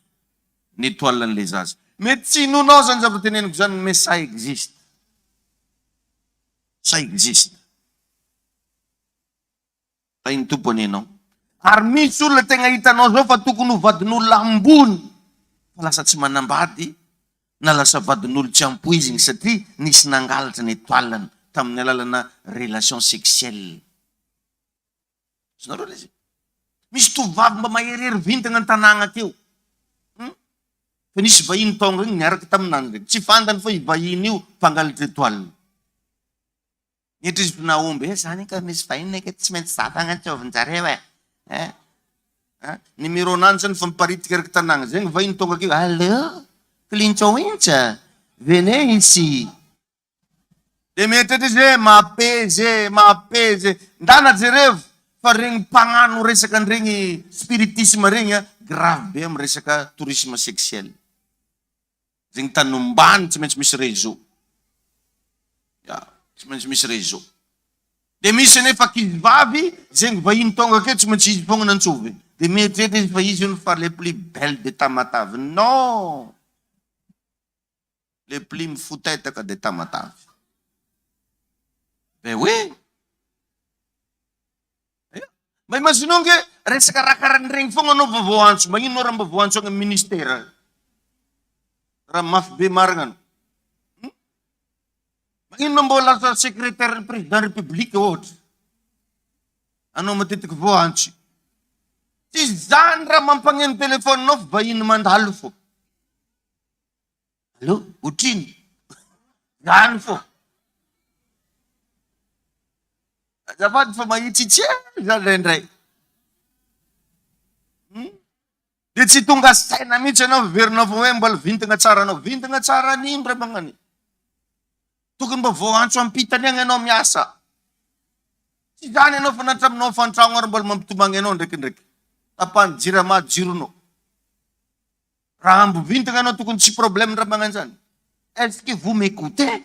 ny étoile an'ilay zaza. Mety tsy hinoanao zany zavatra teneniko zany mais ça existe. Ça existe. Tahin'ny Tompo anie ianao. Ary misy olona tegna hitanao zao fa tokony ho vadin'olona ambony fa lasa tsy manambady na lasa vadin'olo tsy ampoizigny satria nisy nangalatra ny étoile-ny tamin'ny alalana relation sexuelle. Azonareo le izy? Misy tovovavy mba maherihery vintagna an-tanàgna akeo. Hum? Fa nisy vahiny tonga igny niaraka taminany regny. Tsy fantany fa io vahiny io mpangalatra étoile. Niditra izy nahomby eh zany ka misy vahiny ake tsy maintsy za fagnantsovin-jareo eh eh eh numéro nany zany fa miparitika eraky tanàgna zegny vahiny tonga akeo allo klintsôintsa venez ici de mieritreritra izy hoe mapezy e mapezy e ndana jerevo fa regny mpagnano resaka an'iregny spiritisme regny a grave be amy resaka tourisme sexuel. Zegny tany ombany tsy maintsy misy réseau. Ya, tsy maintsy misy réseau. De misy anefa ankizivavy zegny vahiny tonga akeo tsy maintsy izy fogna nantsovy. De mieritreritra izy fa izy hono fa le plus belle de Tamatave. Non! Le plus mifotetaka de Tamatave. Ben oui! Ia. Mba imaginons nge resaka raha karahan'iregny fogna anao vao voaantso. Magnino anao raha mba voaantso agny amin'ny ministère? Raha mafy be marigna anao. Hum? Magnino mba lasa secrétaire ny président république ohatra? Anao matetiky voaantso. Tsy zany raha mampagneno téléphone-nao fa vahiny mandalo fô. Allô, otrino? Zany fô. Azafady fa mahitsitsy e zany indraindray. De tsy tonga saina mihitsy ianao verinao fa hoe mbola vintagna tsara anao. Vintagna tsara an'ino ray magnany? Tokony mba voaantso ampitany agny anao miasa. Tsy zany ianao fa na hatraminao fan-tragno ary mbola mampitomagny anao ndraikindraiky. Tapahany jirama jironao. Raha ambo vintagna anao tokony tsy problème raha magnanjany. Est-ce que vous m'écoutez?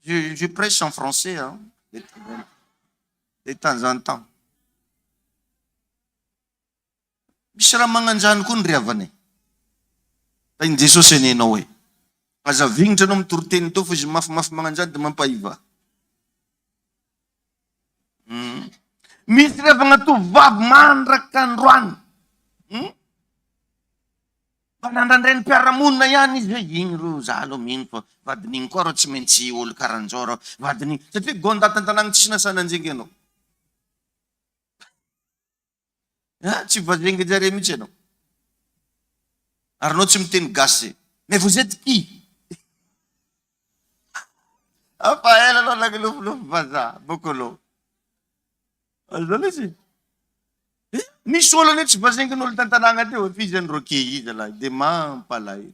Je prêche en français hein, de temps en temps. Misy raha magnanjany koa ny ry havana e. Tahin'i Jesosy anie ianao e. Aza vignitra anao mitory teny teo fa izy mafimafy magnanjany dia mampahiva. Misy ry havana tovovavy mandraka androany. Mba nandrandrain'ny mpiara-monina ihany izy hoe igny reo za aloha mino fa vadin'igny koa reo tsy maintsy olo karan'izao reo vadin'igny satria gonda tantanagny tsisy nasana anjegny ianao. Ah, tsy vazenga jare mihitsy ianao. Ary anao tsy miteny gasy. Mais vous êtes qui? Afa ela anao nangilofolofo vazaha, bokolo. Azany izy. Eh, misy olo anie tsy vazengin'olo tantanagna teo, fa izy any roke izy lahy, de mampalahelo.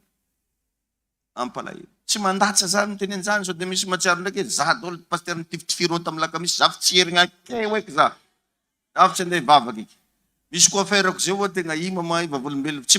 Mampalahelo. Tsy mandatsa za miteny an'izany sao dia misy mahatsiaro ndraiky hoe za daholo pasteur nitifitifirao tamin'ny lakamisy za fa tsy herigna akeo eky za. Za fa tsy andeha hivavaka eky. Misy coiffeur-ko zay oa tegna i mama i vavolombelona tsy mandeha.